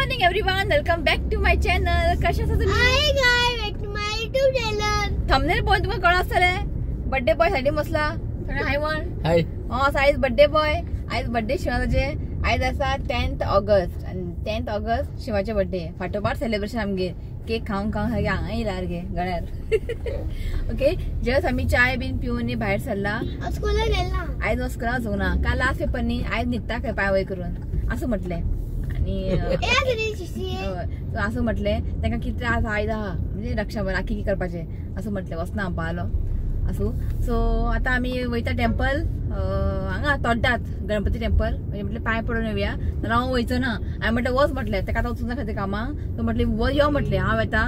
Morning everyone, welcome back to my channel. कशे आसा तुम्ही? Hi guys, back to my YouTube channel. Thumbnail पळोवन तुमकां कळ्ळां आसतलें बर्थडे बॉय सायडीन बसला. हाय वन हाय. आयज बर्थडे बॉय, आयज बर्थडे शिवाचे. आयज आसा 10th August आनी 10th August शिवाचे बर्थडे. फाटोफाट सेलिब्रेशन आमगेर. केक खावन खावन सारकें हांगा येयला सारकें गळ्यार. ओके, जस्ट आमी चाय बीन पिवन भायर सरला. स्कुलाक गेला आयज स्कुलाक वचूंक ना, काल लास्ट पेपर न्ही, आयज न्हिदता खंय पांय वयर करून असं म्हटलें. आनी असं म्हटलें तांकां कितें आसा आयज आहा म्हणजे रक्षाबंधन आखी कितें करपाचें असं म्हटलें. वचना हांव पावलो आसूं. सो आतां आमी वयता टेम्पल हांगा तोड्डात गणपती टेम्पल. म्हणजे म्हटलें पांय पडून येवया, जाल्यार हांव वयचो ना. हांवें म्हटलें वच म्हटलें, ताका आतां वचूंक ना खंय कामाक. सो म्हटलें यो म्हटलें हांव येता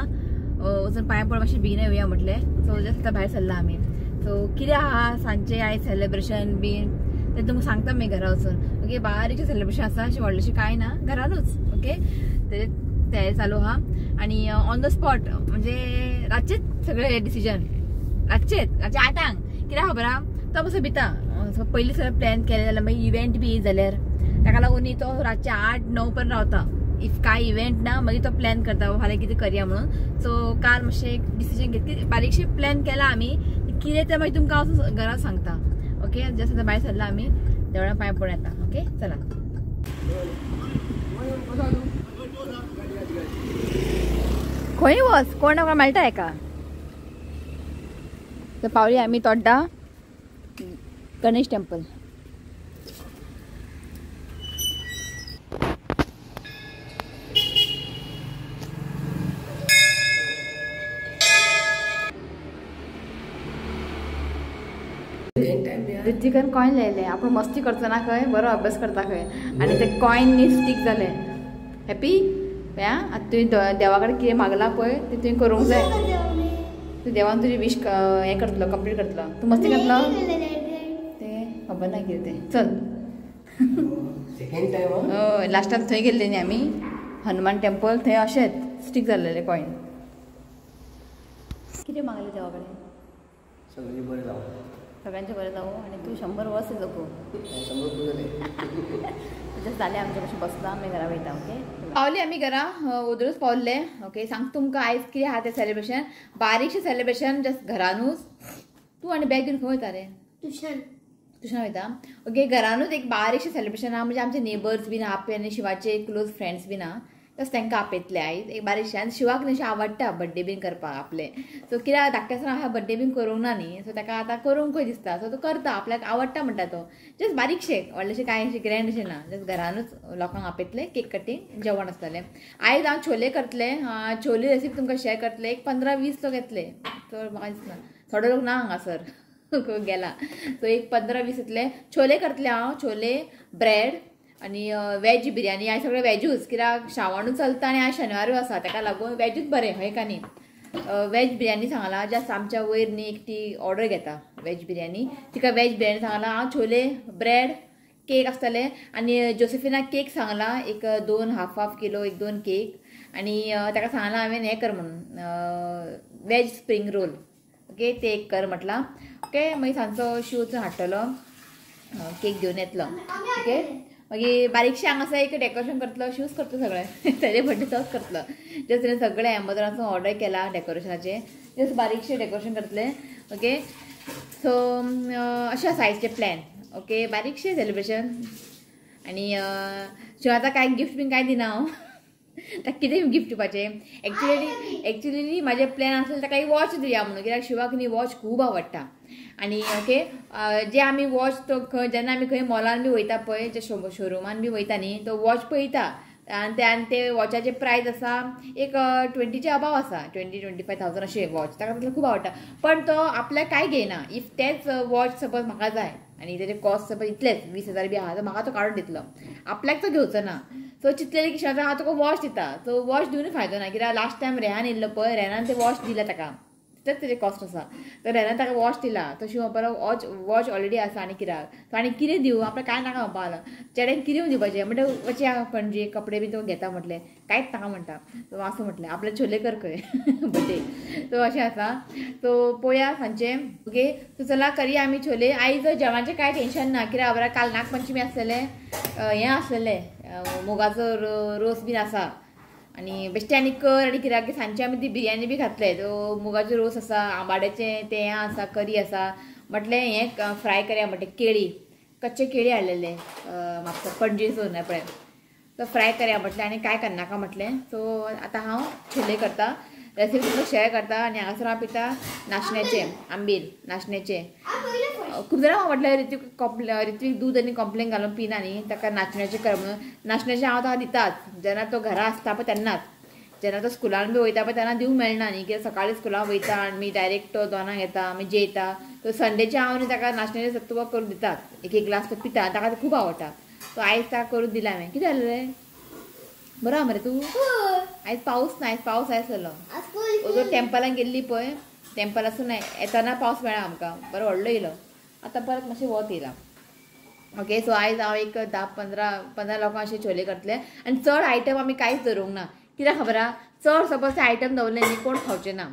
वचून पांय पडून मातशें बेगीन येवया म्हटलें. सो जस्ट आतां भायर सरला आमी. सो कितें आहा सांजचें आयज सेलिब्रेशन बीन तें तुमकां सांगता मागीर घरा वचून. ओके, बारीकशें सेलिब्रेशन आसा, अशें व्हडलेशें कांय ना, घरानूच. ओके, तेजें तयारी चालू आहा. आनी ऑन the spot म्हणजे रातचेच सगळे डिसिजन, रातचेच रातचे 8ांक. कित्याक खबर आहा, तो मातसो भिता पयलीं सगळें प्लॅन केलें जाल्यार मागीर इव्हेंट बी जाल्यार ताका लागून न्ही तो रातचे 8-9 पर्यंत रावता. If कांय इव्हेंट ना मागीर तो प्लॅन करता फाल्यां कितें करया म्हणून. सो काल मातशें एक डिसिजन घेत बारीकशें प्लॅन केला आमी, कितें तें मागीर तुमकां हांव घरा सांगता. ओके, जस्ट आतां भायर सरला आमी, देवळां पांय पडून येता. ओके, चला. खंय वच कोण ना कोण मेळटा एका. तर पावली आमी तोड्डा गणेश टेम्पल. ऋतिकान कॉइन लायले, आपण मस्ती करचो ना खंय, बरो अभ्यास करता खंय. आनी ते कॉइन न्ही स्टीक जाले. हॅपी आतां तुवें देवा कडेन कितें मागलां पळय तें तुवें करूंक जाय. तूं देवान तुजी विश हें करतलो, कंप्लीट करतलो. तूं मस्ती करतलो तें खबर ना कितें तें. चल हय, लास्टाक थंय गेल्ले न्ही आमी हनुमान टेम्पल, थंय अशेंच स्टीक जाल्लेलें कॉइन. कितें मागलें देवा कडेन? सगळें बरें जावं, सगळ्यांचें बरें जावं आनी तूं 100 वर्स जगू. जस्ट जालें आमचें कशें बसलां आमी घरा वयता. ओके, पावली आमी घरा, ओदरूच पावल्ले. ओके, सांग तुमकां आयज कितें आहा तें सेलिब्रेशन. बारीकशें सेलिब्रेशन जस्ट घरानूच. तूं आनी बॅग घेवन खंय वयता रे? ट्युशन. ट्युशन वयता. ओके, घरानूच एक बारीकशें सेलिब्रेशन आहा. म्हणजे आमचे नेबर्स बीन आहा आनी शिवाचे क्लोज फ्रेंड्स बीन आहा, तस तांकां आपयतले आयज एक बारीकशें. आनी शिवाक न्ही अशें आवडटा बड्डे बीन करपाक आपले. सो कित्याक धाकटें आसतना आहा बड्डे बीन करूंक ना न्ही, सो ताका आतां करूंक दिसता. सो तो करता, आपल्याक आवडटा म्हणटा तो. जस्ट बारीकशें, व्हडलेशें कांय अशें ग्रँड अशें ना, जस्ट घरानूच लोकांक आपयतले, केक कटींग, जेवण आसतलें. आयज हांव छोले करतलें. छोले रेसिपी तुमकां शेअर करतलें. एक 15-20 लोक येतले, चड म्हाका दिसना, थोडे लोक ना हांगासर गेला. सो एक 15-20 येतले. छोले करतलें हांव, छोले ब्रेड आनी वेज बिरयानी. आयज सगळें वेजूच, कित्याक श्रावणूच चलता आनी आयज शनिवारूय आसा, ताका लागून वेजूच बरें हय का न्ही. वेज बिरयानी सांगला, जस्ट आमच्या वयर न्ही एक ती ऑर्डर घेता वेज बिरयानी, तिका वेज बिरयानी सांगला. हांव छोले ब्रेड केक आसतले आनी जोसेफिना केक सांगला, एक 2 हाफ किलो, 1-2 केक. आनी ताका सांगला हांवें हें कर म्हणून वेज स्प्रींग रोल. ओके, ते एक कर म्हटलां. ओके, मागीर सांजचो शिव वचून हाडटलो, केक घेवन येतलो. ओके, मागीर बारीकशें हांगासर एक डेकोरेशन करतलो, शूज करतलो सगळें. तेजे बड्डे तोच करतलो. जस्ट तिणें सगळें एमेझॉनासून ऑर्डर केला डेकोरेशनाचें, जस्ट बारीकशें डेकोरेशन करतलें. ओके, सो अशें आसा आयचें प्लॅन. ओके, बारीकशें सेलिब्रेशन. आनी शिवाय आतां कांय गिफ्ट बीन कांय दिना हांव, ताका कितें गिफ्ट दिवपाचें. एक्चुअली म्हाजें प्लॅन आसलें ताका एक वॉच दिवया म्हणून, कित्याक शिवाक न्ही वॉच खूब आवडटा. आनी ओके, जे आमी वॉच तो खंय जेन्ना आमी खंय मॉलान बी वयता पळय, जे शोरुमान बी वयता न्ही, तो वॉच पळयता आनी ते वॉचाचे प्रायस आसा एक 20चे अबाव आसा, 20-25 थावजंड अशें वॉच ताका तसलें खूब आवडटा. पण तो आपल्याक कांय घेयना. If तेच वॉच सपोज म्हाका जाय आनी तेजे कॉस्ट सपोज इतलेच 20,000 बी आहा, तर म्हाका तो काडून दितलो, आपल्याक तो घेवचो ना. सो चिंतलेलें की शिवाय हांव तुका वॉच दिता, सो वॉच दिवनूय फायदो ना, कित्याक लास्ट टायम रेहान येयल्लो पळय, रेहानान ते वॉच दिला ताका, तितलेच तेजे कॉस्ट आसा. तर रेहान ताका वॉच दिला, तो शिव म्हणपाक वॉच ऑलरेडी आसा आनी कित्याक, सो आनी कितें दिवं आपल्याक कांय नाका म्हणपाक लागलो. चेड्यान कितें दिवपाचें म्हणटा, वचया पणजे कपडे बी तो घेता म्हटलें, कांयच नाका म्हणटा. सो आसूं म्हटलें आपले छोले कर खंय बड्डे. सो अशें आसा. सो पळोवया सांजचें. ओके, सो चला करया आमी छोले. आयज जेवणाचें कांय टेंशन ना, कित्याक खबर काल नागपंचमी आसलेलें, हें आसलेलें मुगाचो रोस बीन आसा, आनी बेश्टे आनी कर आनी कित्याक सांजचे आमी ती बिरयानी बी खातले. सो मुगाचो रोस आसा, आंबाड्याचें तें आसा, करी आसा. म्हटलें हें फ्राय करया म्हटलें केळी, कच्चे केळी हाडलेले म्हापसा पणजेसून पळय, तो फ्राय करया म्हटलें आनी कांय करनाका म्हटलें. सो आतां हांव छोले करता, रेसिपी तुमकां शेअर करता. आनी हांगासर हांव पिता नाशण्याचें आंबील, नाशण्याचें. खूब जाणां हांव म्हटलें ऋत्वीक ऋत्वीक दूद आनी कॉम्प्लेन घालून पिना न्ही, ताका नाचण्याचें कर म्हणून. नाचण्याचें हांव ताका दिताच जेन्ना तो घरा आसता पळय तेन्नाच, जेन्ना तो स्कुलान बी वयता पळय तेन्ना दिवंक मेळना न्ही, कित्याक सकाळीं स्कुलान वयता आनी मागीर डायरेक्ट तो 2 येता, मागीर जेयता. तो संडेचें हांव न्ही ताका नाचण्याचें सत्व करून दितात, एक एक ग्लास तो पिता, ताका खूब आवडटा. सो आयज ताका करून दिला हांवें. कितें जालें रे, बरो आहा मरे तूं? आयज पावस ना, आयज पावस आसलो. जो टेम्पलान गेल्ली पळय, टेम्पलासून येताना पावस मेळ्ळा आमकां, बरो व्हडलो येयलो. आतां परत मातशें वत येयलां. ओके, सो आयज हांव एक 10-15 लोकांक अशें छोले करतलें. आनी चड आयटम आमी कांयच दवरूंक ना, कित्याक खबर आहा, चड सपोज ते आयटम दवरले न्ही कोण खावचे ना.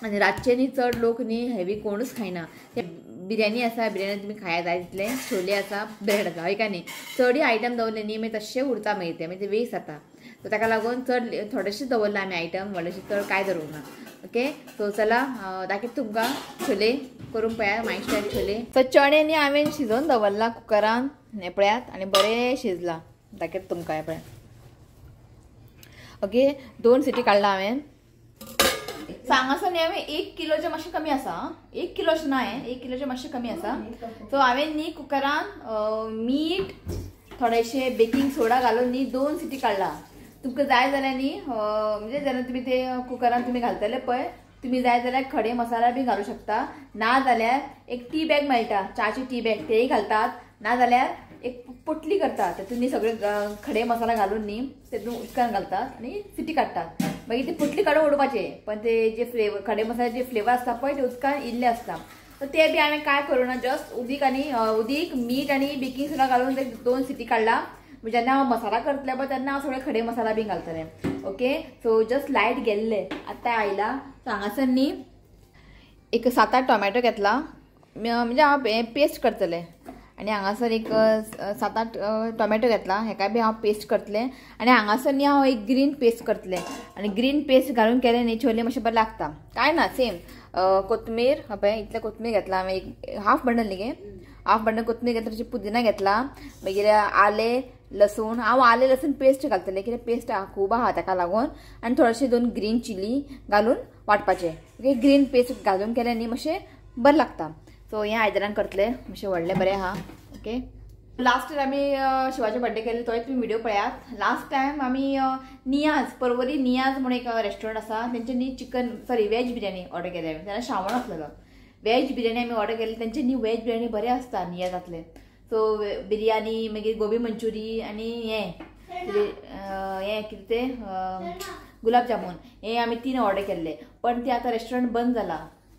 आनी रातचे न्ही चड लोक न्ही हेवी कोणूच खायना. ते बिरयानी आसा, बिरयानी तुमी खायात जाय तितले, छोले आसा, ब्रेड आसा, हय काय न्ही. चडय आयटम दवरले न्ही मागीर तशें उरता, मागीर ते मागीर ते वेस्ट जाता. सो ताका लागून चड थोडेशें दवरलां आमी आयटम, व्हडलेशें चड कांय दवरूंक ना. ओके, सो चला दाखयता तुमकां छोले करून पळयात, माय स्टायल छोले. सो चणे न्ही हांवें शिजोवन दवरला कुकरान, हें पळयात, आनी बरें शिजलां, दाखयता तुमकां हें पळयात. ओके, 2 सिटी काडला हांवें. हांगासर न्ही हांवें 1 किलोचें मातशें कमी आसा, 1 किलो अशें ना, हें 1 किलोचें मातशें कमी आसा. सो हांवें न्ही कुकरान मीठ, थोडेशें बेकिंग सोडा घालून न्ही 2 सिटी काडला. तुमकां जाय जाल्यार न्ही म्हणजे जेन्ना तुमी ते कुकरान तुमी घालतले पळय, तुमी जाय जाल्यार खडे मसाला बी घालूं शकता, ना जाल्यार एक टी बॅग मेळटा, च्याची टी बॅग, तेय घालतात. ना जाल्यार एक पोटली करतात, तेतून न्ही सगळे खडे मसाला घालून न्ही तेतून उदकान घालतात आनी सिटी काडटात. मागीर ती पोटली काडून उडोवपाचे, पण ते जे फ्लेवर खडे मसाल्याचे जे फ्लेवर आसता पळय ते उदकान इल्ले आसता. सो ते बी हांवें कांय करूं ना, जस्ट उदीक आनी उदीक मीठ आनी बेकिंग सोडा घालून ते 2 सिटी काडला. जेन्ना हांव मसाला करतलें पळय तेन्ना हांव सगळे खडे मसाला बी घालतलें. ओके, सो जस्ट लायट गेल्ले आतां आयला. सो हांगासर न्ही एक 7-8 टोमॅटो घेतला, म्हणजे हांव पेस्ट करतलें. आनी हांगासर एक 7-8 टोमॅटो घेतला, हेका बी हांव पेस्ट करतलें. आनी हांगासर न्ही हांव एक ग्रीन पेस्ट करतलें. आनी ग्रीन पेस्ट घालून केलें न्ही छोले मातशें बरें लागता. कांय ना, सेम कोथमीर, पळय इतलें कोथमीर घेतला हांवें, एक हाफ बंडल न्ही गे, हाफ बंडल कोथमीर घेतला, तशें पुदिना घेतला, मागीर आलें लसूण. हांव आलें लसूण पेस्ट घालतलें, कित्याक पेस्ट खूब आहा ताका लागून. आनी थोडेशे 2 ग्रीन चिली घालून वांटपाचें. ओके, ग्रीन पेस्ट घालून केलें न्ही मातशें बरें लागता. सो हें आयदनान करतलें, मातशें व्हडलें बरें आहा. ओके, लास्ट टायम आमी शिवाचे बड्डे केले, तोय तुमी व्हिडिओ पळयात. लास्ट टायम आमी नियाज, परवरी नियाज म्हणून एक रेस्टॉरंट आसा, तेंचे न्ही chicken sorry veg biryani order केली हांवें. तेन्ना श्रावण आसलेलो, वेज बिरयानी आमी ऑर्डर केली. तेंचे न्ही वेज बिरयानी बरें आसता नियाजांतलें. सो बिरयानी, मागीर गोबी मंचुरी आनी हें हें कितें तें गुलाब जामून, हें आमी 3 ऑर्डर केल्ले. पण ते आतां रेस्टॉरंट बंद जाला,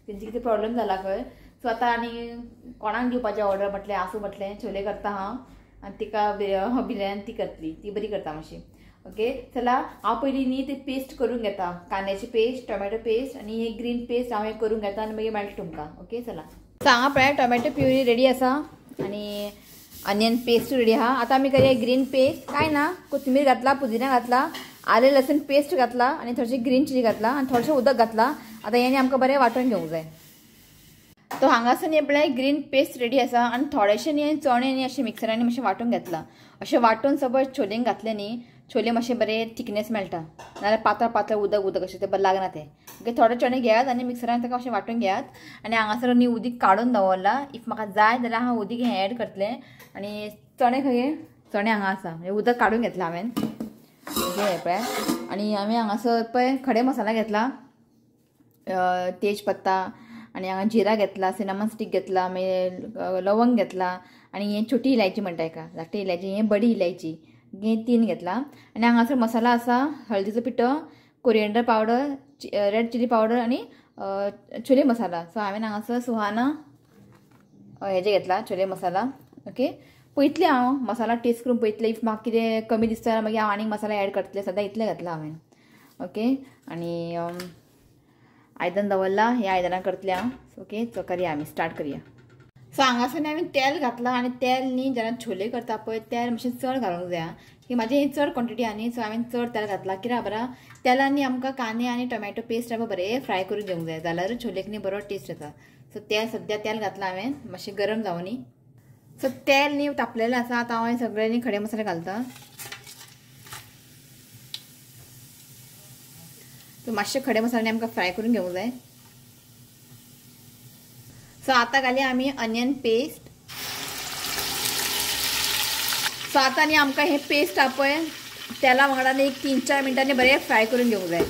तेंचे कितें प्रॉब्लम जाला खंय. सो आतां आनी कोणाक दिवपाचें ऑर्डर म्हटलें, आसूं म्हटलें छोले करता हांव आनी तिका बिरयानी ती करतली, ती बरी करता मातशी. ओके, चला हांव पयलीं न्ही ती पेस्ट करून घेता, कांद्याची पेस्ट, टोमॅटो पेस्ट आनी हे ग्रीन पेस्ट हांव हें करून घेता आनी मागीर मेळटा तुमकां. ओके, चला. सो हांगा पळय टोमॅटो प्युरी रेडी आसा आनी अनियन पेस्ट रेडी आहा. आतां आमी करया ग्रीन पेस्ट. कांय ना, कोथमीर घातला, पुदिना घातला, आलें लसूण पेस्ट घातला आनी थोडेशें ग्रीन चिली घातला आनी थोडेशें उदक घातला. आतां हें आमकां बरें वांटून घेवंक जाय. तो हांगासर न्ही पळय ग्रीन पेस्ट रेडी आसा आनी थोडेशे न्ही चणे न्ही अशें मिक्सरांनी मातशें वांटून घेतला. अशें वांटून सपोज छोलेन घातले न्ही, छोले मातशे बरे थिकनेस मेळटा, नाजाल्यार पातळ पातळ उदक उदक अशें तें बरें लागना तें. ओके, थोडे चणे घेयात आनी मिक्सरान ताका अशें वांटून घेयात. आनी हांगासर न्ही उदीक काडून दवरला, if म्हाका जाय जाल्यार हांव उदीक हें एड करतलें. आनी चणे खंय, चणे हांगा आसा, म्हणजे उदक काडून घेतलां हांवें. ओके, हें पळय. आनी हांवें हांगासर पळय खडे मसाला घेतला, तेज पत्ता, आनी हांगा जिरा घेतला, सिनामन स्टीक घेतला, मागीर लवंग घेतला, आनी हें छोटी इलायची म्हणटा हेका, धाकटी इलायची, हें बडी इलायची, हें 3 घेतला. आनी हांगासर मसाला आसा, हळदीचो पिठो, coriander powder, red chilli powder आनी छोले मसाला. सो हांवें हांगासर सुहाना हेजें घेतला छोले मसाला. ओके, पळयतलें हांव मसाला टेस्ट करून पळयतलें, if म्हाका कितें कमी दिसता जाल्यार मागीर हांव आनीक मसाला एड करतलें. सद्या इतलें घातलां हांवें. ओके, आनी आयदन दवरला, ह्या आयदनां करतलें हांव. ओके, सो करया आमी, स्टार्ट करया. सो हांगासर न्ही हांवें तेल घातलां आनी तेल न्ही जेन्ना छोले करता पळय तेल मातशें चड घालूंक जाय की म्हाजें हें चड क्वॉन्टिटी आहा न्ही. सो हांवें चड तेल घातलां कित्याक खबर आहा तेलान न्ही आमकां कांदे आनी टोमॅटो पेस्ट आहा बरें फ्राय करून घेवंक जाय जाल्यार छोलेक न्ही बरो टेस्ट येता. सो तेल सद्या तेल घातलां हांवें मातशें गरम जावं न्ही. सो तेल न्ही तापलेलें आसा आतां हांव सगळे न्ही खडे मसाले घालता. सो मातशे खडे मसाले न्ही आमकां फ्राय करून घेवंक जाय. सो आतां घाली आमी अनियन पेस्ट. सो आतां न्ही आमकां हें पेस्ट आहा पळय तेला वांगडा न्ही एक 3-4 मिनटांनी बरें फ्राय करून घेवंक जाय.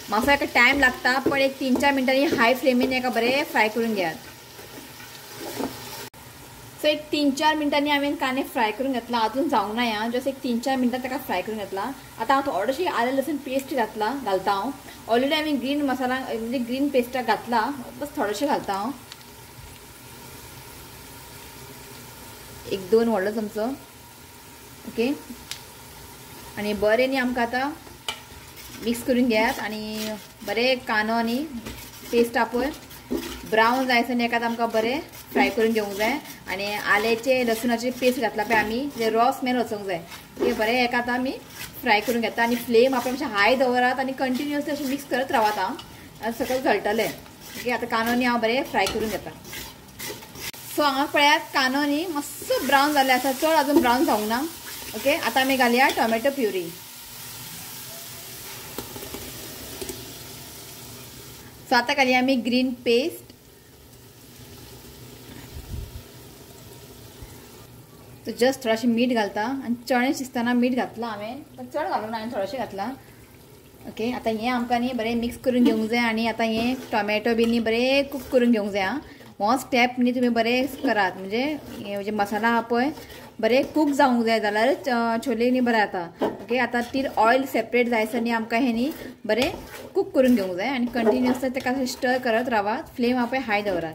मातसो एका टायम लागता पण एक 3-4 मिनटांनी हाय फ्लेमीन एका बरें फ्राय करून घेयात. सो एक 3-4 मिनटांनी हांवें कांदे फ्राय करून घेतला अजून जावंक ना ह्या जस्ट एक 3-4 मिनटां ताका फ्राय करून घेतला. आतां हांव थोडेशें आलें लसूण पेस्ट घालता हांव. ऑलरेडी हांवें ग्रीन मसाला म्हणजे ग्रीन पेस्टाक घातला बस थोडेशें घालता हांव 1-2 व्हडलो चमचो. ओके आनी बरें न्ही आमकां आतां मिक्स करून घेयात आनी बरें कांदो आनी पेस्ट आहा पळय ब्रावन जायसर न्ही एकाच आमकां बरें फ्राय करून घेवंक जाय. आनी आल्याचे लसुणाचे पेस्ट घातला पळय आमी ते रॉ स्मेल वचोंक जाय ते बरें एका आतां आमी फ्राय करून घेता. आनी फ्लेम आपल्या मातशें हाय दवरात आनी कंटिन्युअसली अशें मिक्स करत रावात हांव सकयल जळटलें. ओके आतां कांदो न्ही हांव बरें फ्राय करून घेता. सो हांगा पळयात कांदो न्ही मातसो ब्रावन जाल्ले आसा चड अजून ब्रावन जावंक ना. ओके आतां आमी घालया टोमॅटो प्युरी. सो आतां घालया आमी ग्रीन पेस्ट. सो जस्ट थोडेशें मीठ घालता आनी चणे शिजतना मीठ घातलां हांवें पण चड घालूंक ना हांवें थोडेशें घातलां. ओके आतां हें आमकां न्ही बरें मिक्स करून घेवंक जाय आनी आतां हें टोमॅटो बी न्ही बरें कूक करून घेवंक जाय. आं हो स्टेप न्ही तुमी बरें करात म्हणजे हे मसाला आहा पळय बरें कूक जावंक जाय जाल्यार छोले न्ही बरें जाता. ओके आतां ती ऑयल सेपरेट जायसर न्ही आमकां हें न्ही बरें कूक करून घेवंक जाय आनी कंटिन्युअसली ताका स्टर करत रावात फ्लेम आहा पळय हाय दवरात.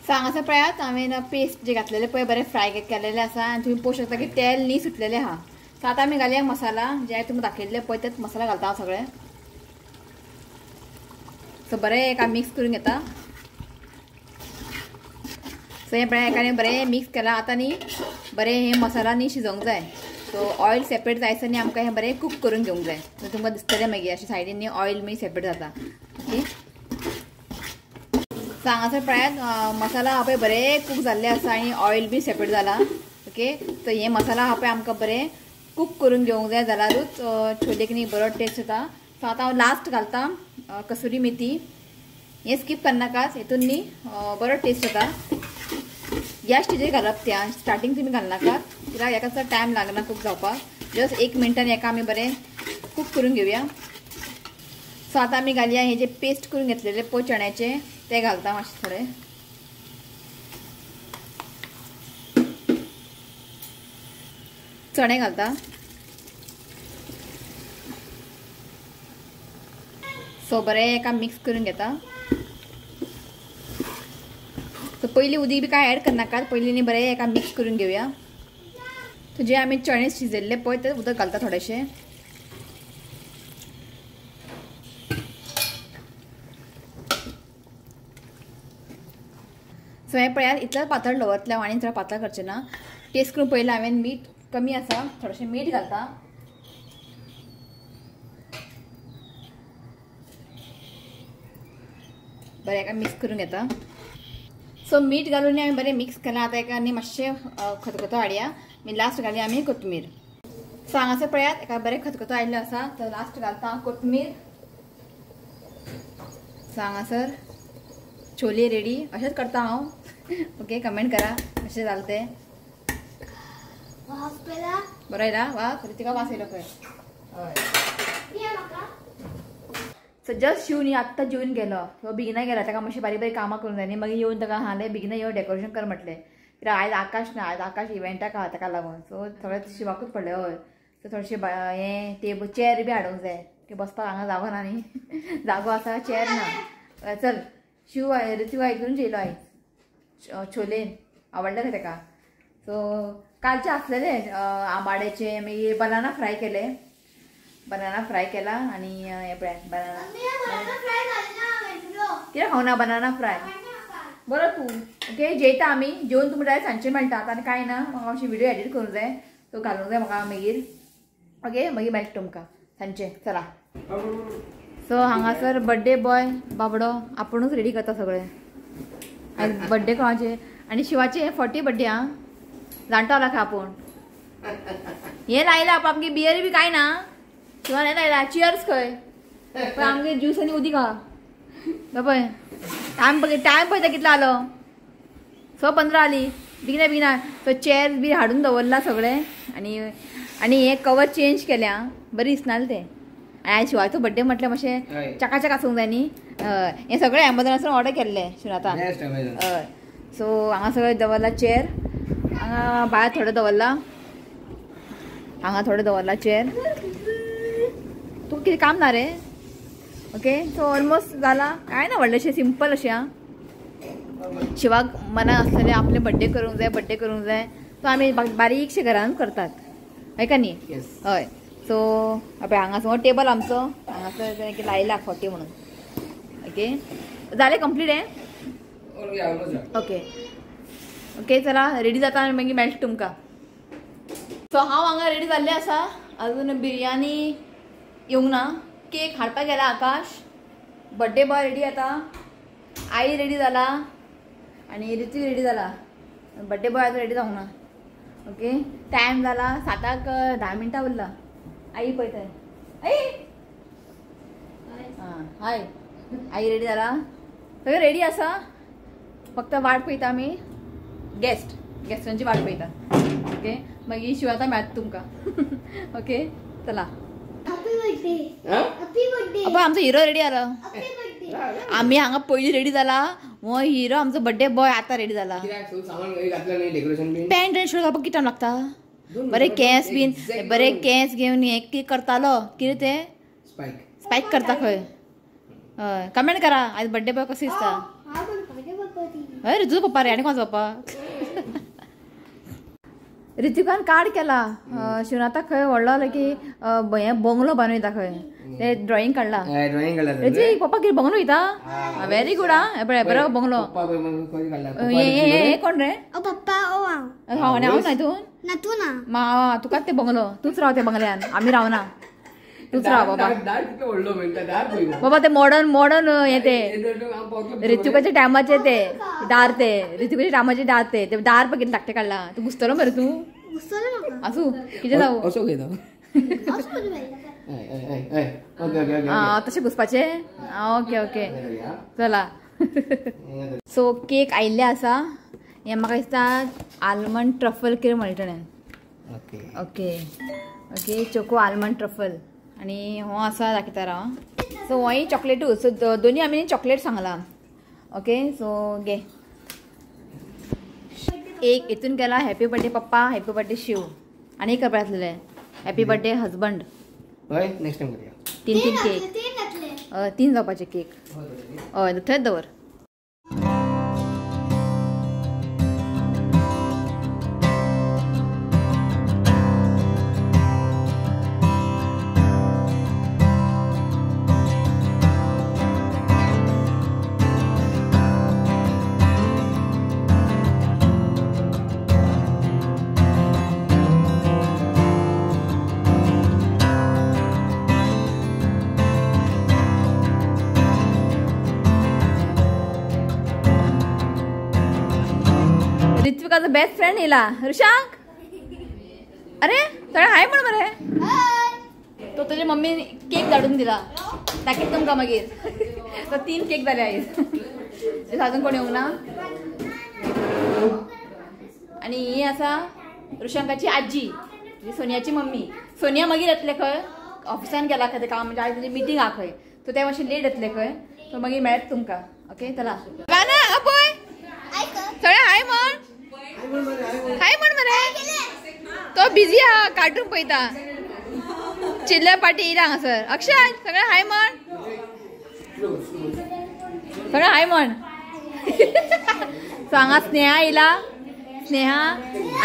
सो हांगासर पळयात हांवें पेस्ट जे घातलेले पळय बरें फ्राय केलेलें आसा आनी तुमी पळोवंक शकता की तेल न्ही सुटलेलें आहा. सो आतां आमी घालया मसाला जे तुमकां दाखयल्ले पळय तेच मसाला घालता हांव सगळे. सो बरें एका मिक्स करून घेता. सो हें पळय एकाने बरें मिक्स केलां आतां न्ही बरें हें मसाला न्ही शिजोवंक जाय. सो ऑयल सेपरेट जायसर न्ही आमकां हें बरें कूक करून घेवंक जाय. सो तुमकां दिसतलें मागीर अशें सायडीन न्ही ऑयल मागीर सेपरेट जाता. ओके सो हांगासर पळयात मसाला आहा पळय बरें कूक जाल्ले आसा आनी ऑयल बी सेपरेट जाला. ओके सो हें मसाला आहा पळय आमकां बरें कूक करून घेवंक जाय जाल्यारूच छोलेक न्ही बरो टेस्ट येता. सो आतां हांव लास्ट घालता कसुरी मेथी. हें स्कीप करनाकात हेतून न्ही बरो टेस्ट येता. ह्या स्टेजीर घालप त्या स्टार्टींग तुमी घालनाकात कित्याक हेका चड टायम लागना कूक जावपाक. जस्ट 1 मिनटान हेका आमी बरें कूक करून घेवया. सो आतां आमी घालया हे जे पेस्ट करून घेतलेले पळय चण्याचे ते घालता मातशे थोडे. चणे घालता. सो बरें एका मिक्स करून घेता. सो पयलीं उदीक बी कांय एड करनाकात पयलीं न्ही बरें एका मिक्स करून घेवया. सो जे आमी चणे शिजयल्ले पळय ते उदक घालता थोडेशें. सो हें पळयात इतलें पातळ दवरतलें हांव आनी चड पातळ करचें ना. टेस्ट करून पळयलें हांवें मीठ कमी आसा थोडेशें मीठ घालता. बरें एका मिक्स करून घेता. सो मीठ घालून हांवें बरें मिक्स केलां. आतां एका न्ही मातशें खतखतो हाडया मागीर लास्ट घालया आमी कोथमीर. सो हांगासर पळयात एका बरें खतखतो आयिल्लो आसा तर लास्ट घालता हांव कोथमीर. सो हांगासर छोले रेडी. अशेंच करता हांव. ओके कमेंट करा कशें जालें तें. बरो येयला वा रितिका वास येयलो पळय. हय सो जस्ट शिव न्ही आत्तां जेवन गेलो. सो बेगिना गेला ताका मातशी बारीक बारीक कामां करूंक जाय न्ही मागीर येवन ताका हांवें बेगिना येवन डेकोरेशन कर म्हटलें कित्याक आयज आकाश ना आयज आकाश इव्हेंटाक आहा ताका लागून. सो थोडें शिवाकूच पडलें. हय सो थोडेशें हें टेबल चेर बी हाडूंक जाय की बसपाक हांगा जागो ना न्ही जागो आसा चेर ना. चल शिव ऋतिक आयकून जेयलो आयज छोले आवडले खंय ताका. सो कालचे आसलेले आंबाड्याचे मागीर बनाना फ्राय केले. बनाना फ्राय केला आनी हें पळय बनाना कितें खावना बनाना फ्राय. बरो तूं ओके जेयता आमी जेवन तुमकां डायरेक्ट सांजचें मेळटा आतां कांय ना म्हाका मातशें व्हिडियो एडिट करूंक जाय सो घालूंक जाय म्हाका मागीर ओके मागीर मेळटा तुमकां सांजचें चला. सो हांगासर बड्डे बॉय बाबडो आपुणूच रेडी करता सगळें. आयज बड्डे कोणाचे आनी शिवाचे 40 बड्डे आं जाणटो आला खंय आपूण हें लायलां आपूण आमगे बियर बी कांय ना शिवान हें लायलां चियर्स खंय पण आमगे ज्यूस आनी उदीक आहा पळय टायम पळय टायम पळयता कितलो आलो 6:15 आली बेगिना बेगिना. सो चेअर्स बी हाडून दवरला सगळें आनी आनी हें कवर चेंज केलें आं बरें दिसनालें तें. आनी आयज शिवाचो बड्डे म्हटल्यार मातशें चकाचक आसूंक जाय न्ही. हें सगळें एमेझॉनासून ऑर्डर केल्लें शिवनाथान. हय सो हांगा सगळें दवरला चेअर हांगा भायर थोडें दवरला हांगा थोडें दवरला चेअर. तुका कितें काम ना रे? ओके सो ऑलमोस्ट जाला कांय ना व्हडलेशें सिंपल अशें आं. शिवाक मनाक आसलेलें आपलें बड्डे करूंक जाय बड्डे करूंक जाय सो आमी बारीकशे घरान करतात हय का न्ही? हय सो पळय हांगासर टेबल आमचो हांगासर लायला 40 म्हणून. ओके जालें कंप्लीट हें? ओके ओके चला रेडी जाता आनी मागीर मेळटा तुमकां. सो हांव हांगा रेडी जाल्लें आसा अजून बिरयानी येवंक ना केक हाडपाक गेला आकाश बड्डे बॉय रेडी जाता आई रेडी जाला आनी ऋत्विक रेडी जाला बड्डे बॉय आजून रेडी जावंक ना. ओके टायम जाला 7:10 मिनटां उरला. आई पळयताय आई आं हाय आई रेडी जाला सगळें रेडी आसा फक्त वाट पळयता आमी गेस्ट गेस्टांची वाट पळयता. ओके मागीर शिवाता मेळटा तुमकां. ओके चला. आमचो हिरो रेडी जालो आमी हांगा पयलीं रेडी जाला हो हिरो आमचो बड्डे बॉय आतां रेडी जाला. पॅन्ट आनी शर्ट घालपाक कितें टायम लागता? बरे केंस बीन बरे केंस घेवन हें कितें करतालो कितें तें स्पायक करता खंय. हय कमेंट करा आयज बड्डे बॉय कसो दिसता. हय ऋतू पप्पा रे आनी कोणाचो पप्पा? ऋतिकान कार्ड केला शिवनाथा खंय व्हडलो की हें बंगलो बांदयता खंय ते ड्रॉइंग काडला. ऋत्विक पप्पा कितें बंगलो वयता? व्हेरी गुड आं पळय बरो बंगलो. हे कोण रे? हांव आनी हांव ना हितून मा तुकाच ते बंगलो तूंच राव ते बंगल्यान आमी रावना तूंच राव बाबा. बाबा ते मॉडर्न मॉडर्न हें ते ऋत्विकाच्या टायमाचे ते दार ते ऋत्विकाच्या टायमाचे दार ते दार पळय कितें धाकटें काडला तूं घुसतलो मरे तूं आसूं कितें जावं आं तशें घुसपाचें. ओके ओके चला. सो केक आयिल्ले आसा हें म्हाका दिसता आल्मंड ट्रफल कितें म्हणटा. Okay okay choco almond truffle आनी हो आसा दाखयता राव. सो होय चॉकलेटूच सो दोनी आमी चॉकलेट सांगला. ओके सो घे एक हितून केला हॅपी बर्थडे पप्पा हॅपी बर्थडे शिव आनी एक करपाक आसलेलें हॅपी बर्थडे हजबंड. तीन तीन केक तीन जावपाचे केक. हय थंयच दवर. ऋत्विकाचा बेस्ट फ्रेंड येला ऋषांक. अरे सगळें हाय म्हण मरे. तो तुझ्या मम्मीन केक धाडून दिला दाखयता तुमकां मागीर. तो 3 केक जाले आयज अजून कोण येवंक ना. आनी ही आसा ऋषांकाची आजी सोनियाची मम्मी. सोनिया मागीर येतले खंय ऑफिसान गेला खंय काम म्हणजे आयज तेजी मिटींग आहा खंय सो ते मातशें लेट येतले खंय सो मागीर मेळत तुमकां. ओके चला पळय सगळें हाय म्हण हाय म्हण मरे. तो बिजी आहा कार्टून पळयता चिल्लर पार्टी येयला हांगासर. अक्षय सगळें हाय म्हण सगळें हाय म्हण. सो हांगा स्नेहा येयला स्नेहा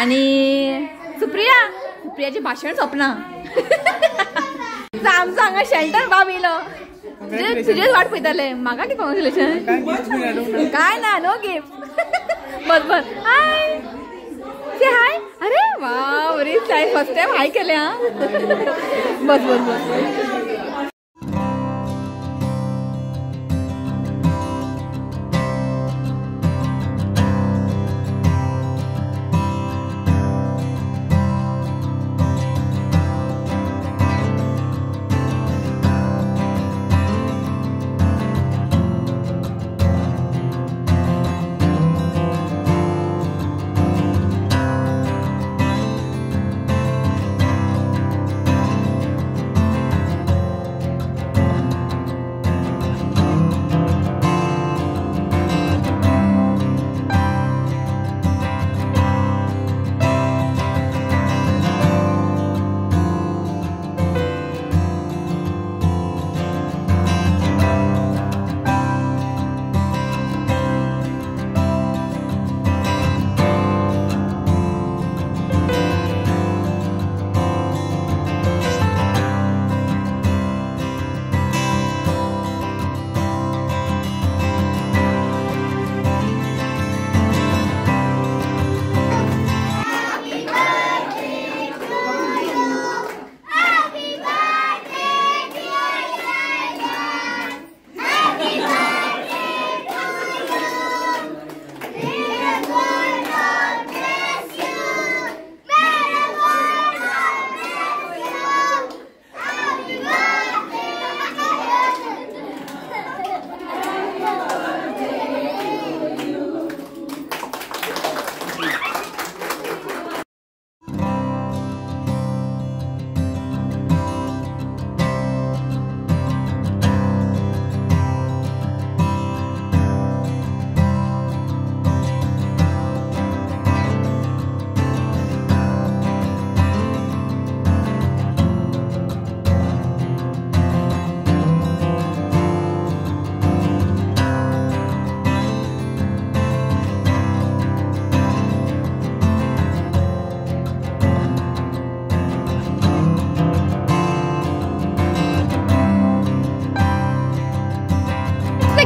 आनी सुप्रिया. सुप्रियाचें भाशण सोंपना. आमचो हांगा शेल्टर बाब येयलो. तुझेच वाट पळयताले म्हाका कितें कॉंग्रेच्युलेशन काय ना नो गिफ्ट बस बस हाय से हाय अरे वा बरी फर्स्ट टाइम हाय केले हा बस बस बस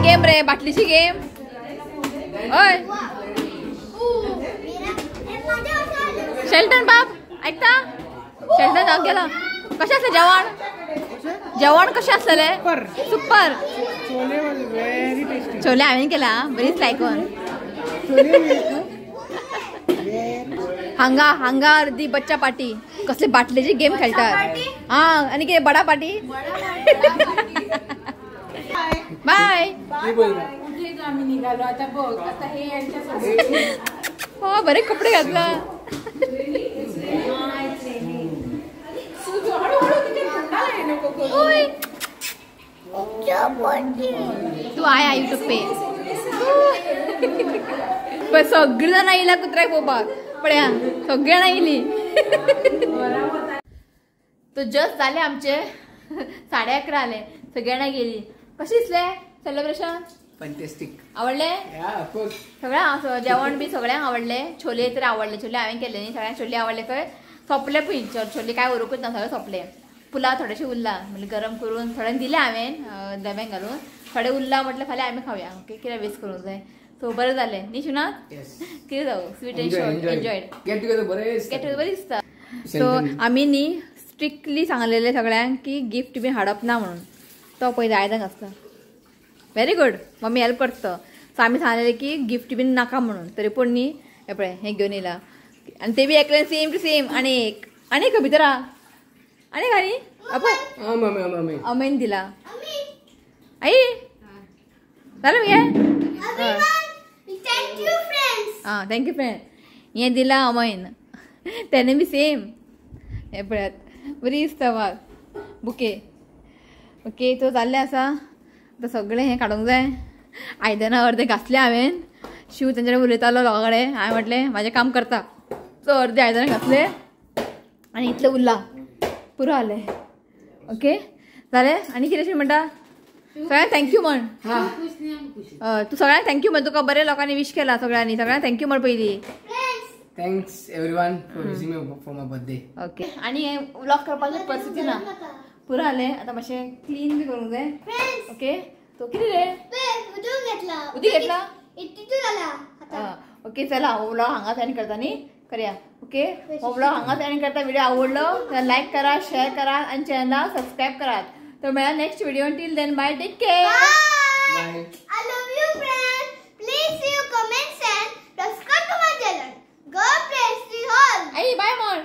गेम रे बाटलीची गेम ओय शेल्टन बाब ऐकता शेल्टन जावंक गेला कशें आसलें जेवण जेवण कशें आसलें सुपर छोले हांवें केला बरीच लायकून हांगा हांगा अर्दी बच्चा पार्टी कसले बाटलेची गेम खेळटात हा आनी कितें बडा पार्टी बाय हो बरे कपडे घातला तू आया युट्यूब पे पण सगळी जण येयला कुत्र्याक पळोवपाक पळया सगळी जाणां येयली तो जस्ट जाले आमचे 11:30 आले सगळी जाणां गेली कशी दिसले सेलिब्रेशन फॅन्टास्टिक आवडले सगळ्यांक जेवण बी सगळ्यांक आवडले छोले तर आवडले छोले हांवें केले न्ही सगळ्यांक छोले आवडले खंय सोंपले पळय छोले काय उरूंकूच ना सगळे सोंपले पुलाव थोडेशे उरला म्हणजे गरम करून थोड्यांक दिले हांवें डब्यांक घालून थोडे उरला म्हटलें फाल्यां आमी खावया ओके कित्याक वेस्ट करूंक जाय सो बरें जालें न्ही शिवनाथ कितें जावं sweet and short enjoyed get together बरें गेट टुगेदर बरें दिसता सो आमी न्ही स्ट्रिक्टली सांगलेलें सगळ्यांक की गिफ्ट बी हाडप ना म्हणून तो पळय आयदन आसता व्हेरी गुड मम्मी हेल्प करता सो आमी सांगलेलें की गिफ्ट बीन नाका म्हणून तरी पूण न्ही हें पळय हें घेवन येयला आनी ते बी एकल्यान सेम टू सेम आनी एक आनी एक भितर आहा आनी एक आनी पळय अमेन दिला आई जालें मगे आं thank you friend हें दिला अमयन तेणें बी सेम हें पळयात बरी दिसता म्हाका बुके ओके तो जाल्लें आसा आतां सगळें हें काडूंक जाय आयदनां अर्दें घासलें हांवें शिव तेंच्या कडेन उलयतालो लोकां कडेन हांवें म्हटलें म्हाजें काम करता सो अर्दें आयदनां घासलें आनी इतलें उरलां पुरो जालें ओके जालें आनी कितें अशें म्हणटा सगळ्यांक thank you म्हण तूं सगळ्यांक thank you म्हण तुका बरें लोकांनी विश केला सगळ्यांनी सगळ्यांक thank you म्हण पयलीं Thanks everyone for wishing me for my birthday. Okay. आणि व्लॉग करपाची परिस्थिती ना पुरो जालें आतां मातशें क्लीन बी करूंक जाय. ओके तो कितें रे उदीक घेतला घेतला. ओके चला हो व्लॉग हांगाच एंड करता न्ही, करया. ओके हो व्लॉग हांगाच एंड करता. व्हिडिओ आवडलो जाल्यार लायक करा, शेअर करा आनी चॅनलाक सबस्क्रायब करात. तर मेळ्या next video. Till then bye, take care. Bye. I love you friends. Please you comments and subscribe to my channel. God bless you all. I bye म्हण.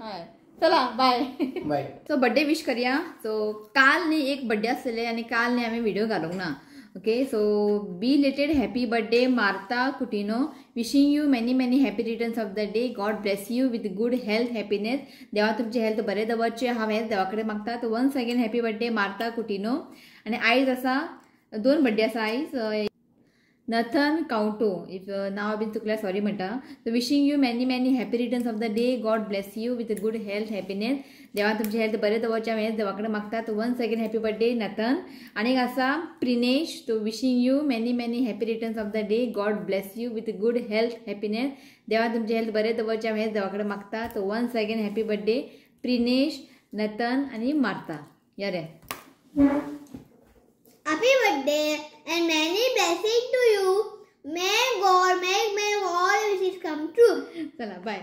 हय चला बाय. बाय. सो बड्डे विश करया. सो काल न्ही एक बड्डे आसलेले आनी काल न्ही आमी व्हिडिओ घालूंक ना. Okay so belated happy birthday Martha Coutinho, wishing you many many happy returns of the day. God bless you with good health happiness. देवा तुमचें हेल्थ बरें दवरचें हांव हेंच देवा कडेन मागता. Once again happy birthday Martha Coutinho. आनी आयज आसा 2 बड्डे आसा आयज. नथन कावटो, if नांव बीन चुकल्यार सॉरी म्हणटा. So wishing you many many happy returns of the day. God bless you with good health happiness. देवा तुमचें हेल्थ बरें दवरचें हांव हेंच देवा कडेन मागता. Once again happy birthday Nathan. आनीक आसा प्रिनेश, तो wishing you many many happy returns of the day. God bless you with good health happiness. देवा तुमचें हेल्थ बरें दवरचें हांव हेंच देवा कडेन मागता. Once again happy birthday Prinesh, Nathan आनी मार्ता. या रे. Happy birthday and many blessings to you. May God make all wishes come true. चला बाय.